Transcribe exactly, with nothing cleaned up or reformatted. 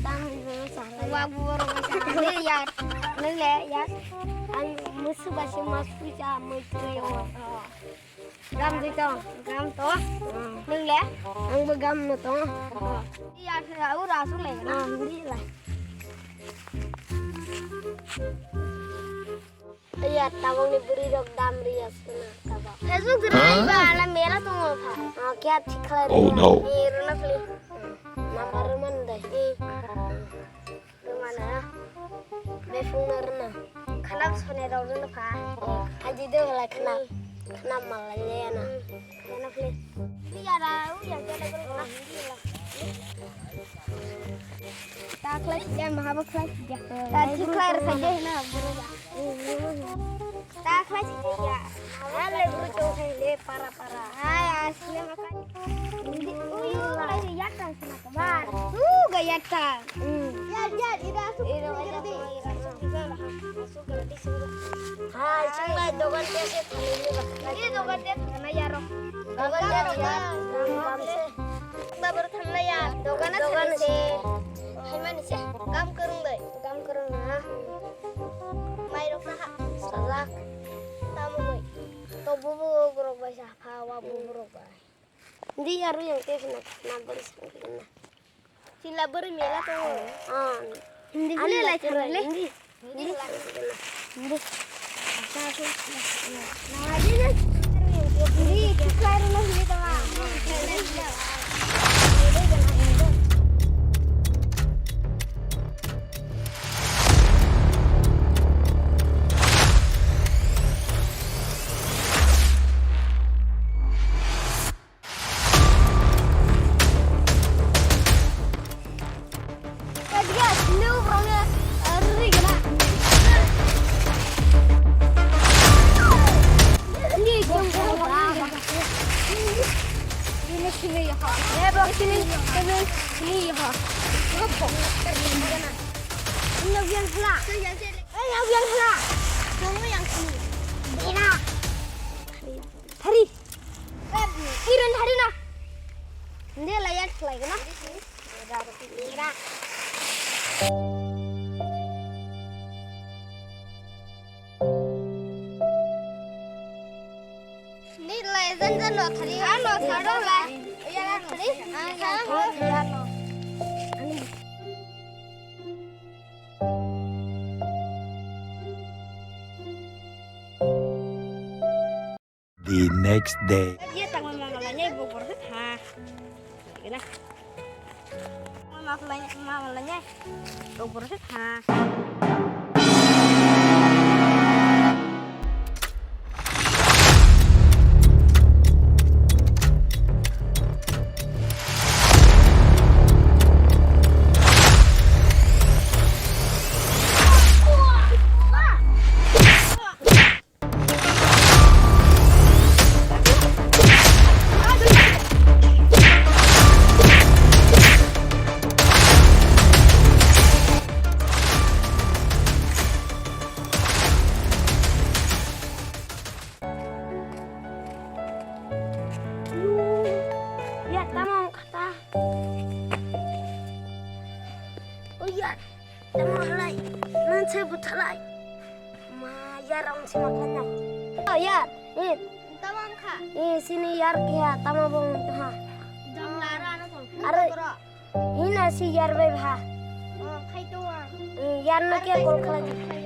Tam rwchapla. Wa borok rwchapla. Yar. Nwng le yar. Ang musu basi mas puja mui twi o. Gam di tong. Gam to. Nwng le. Ang bo gam no tong. Yar sa ura su le na. Ah, di la. Iya, tabokni bwrwi rok dam riya suna tabok. Facebook gwnang ba ana mela tongo kha. Ah, kya thik khlai. Oh no. Ni rwna phli. Number rwmani dai. Rwmana. Befung na rwna. Khanam sone rok rwna kha. Aji de wala khanam. Khanam malai le ana. Khanam phli. Iya ra, uya kya na. Ta khlai sijak, maha bo khlai sijak. Ta thik khlai rwkha de hino, bwrwi ba. Ta khlai sijak ya. Hai le bwrwi chong khai le para para. Hai, asli makan. Uyu, khlai sijak ta sina kabar. U, ga yak ta. Ya, ya, ira su. Ira su. Hai, chunglai dogan te se thani ni ba. Ini dogan te thana ya ro. Dogan te thana ya. Babur thanglaiya, dogana dogan thangse. Haimani se, kam kwrwng dai. Kam kwrwng na. Mairok na ha. Sajak. Tamo mai. To bubu borok bai sa pha, wa bubu borok bai. Di aru yang te na, na bari sang na. Sila bari mela to. Ah. Hindi ani lai lai thang le. Hindi. Thari. Kiran thari na. Hindi layat khlai gana. Hindi layat jan jan no thari. Ano tharo la. Iya thari. Ano tharo. The next day. Ye tangma mama la nyai bo borok se tha. Gana. Mama la nyai, mama la nyai. Bo borok se tha. Ya, tamo kata. Oh ya, tamo halai. Nang saya butalai. Ma, yar ang sima kanya. Oh, yar. Eh. Tamo ang kha. Eh, sini yar kya, tamo bong ha. Jong lara ano kong. Are. Hina si yar bai bha. Oh, khai to ang. Eh, yar no kya kol khala.